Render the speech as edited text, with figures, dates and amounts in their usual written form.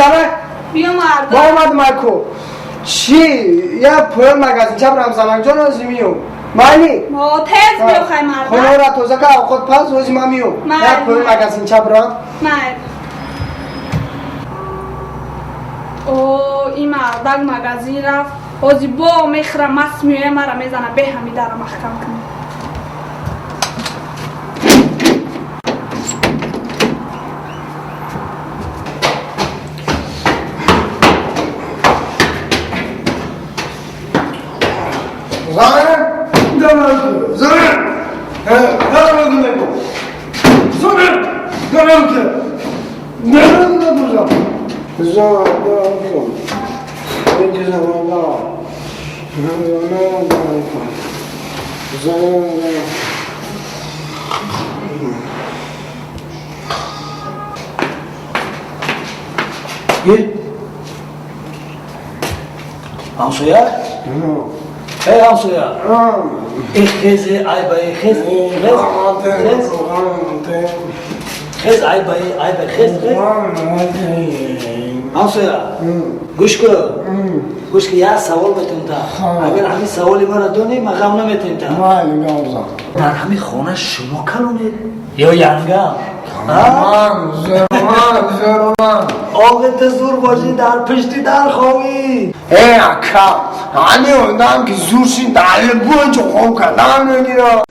занак? Биё марда. Ба омадам аку. Чӣ? Я поён магазинча бирам занакҷон ҳози миём. Майли? О, тез биё хай марда. Хонора тоза ка авқот паз ҳози ман миём. Я поён магазинча бирам. Майли. О, ин мардак магазин рафт. Ҳози бо мехӯра маст меоя мара мезана бе ҳами дара маҳкам кунӣ. Ҳамсоя? Эй ҳамсоя! Ин хезе айбаи хез хез хез хез айбаи айбаи хез хез ҳамсоя гӯш кун гӯш кун як савол метавон та агар ҳамин саволи маро донӣ ман ғам наметавон та дар ҳамин хона шумо калонед ё янгам? Оғи ту зур бошӣ дар пишти дар ховӣ. Э ака, ҳамин одам ки зур шид дар любой ҷо хоб кардан мегирад.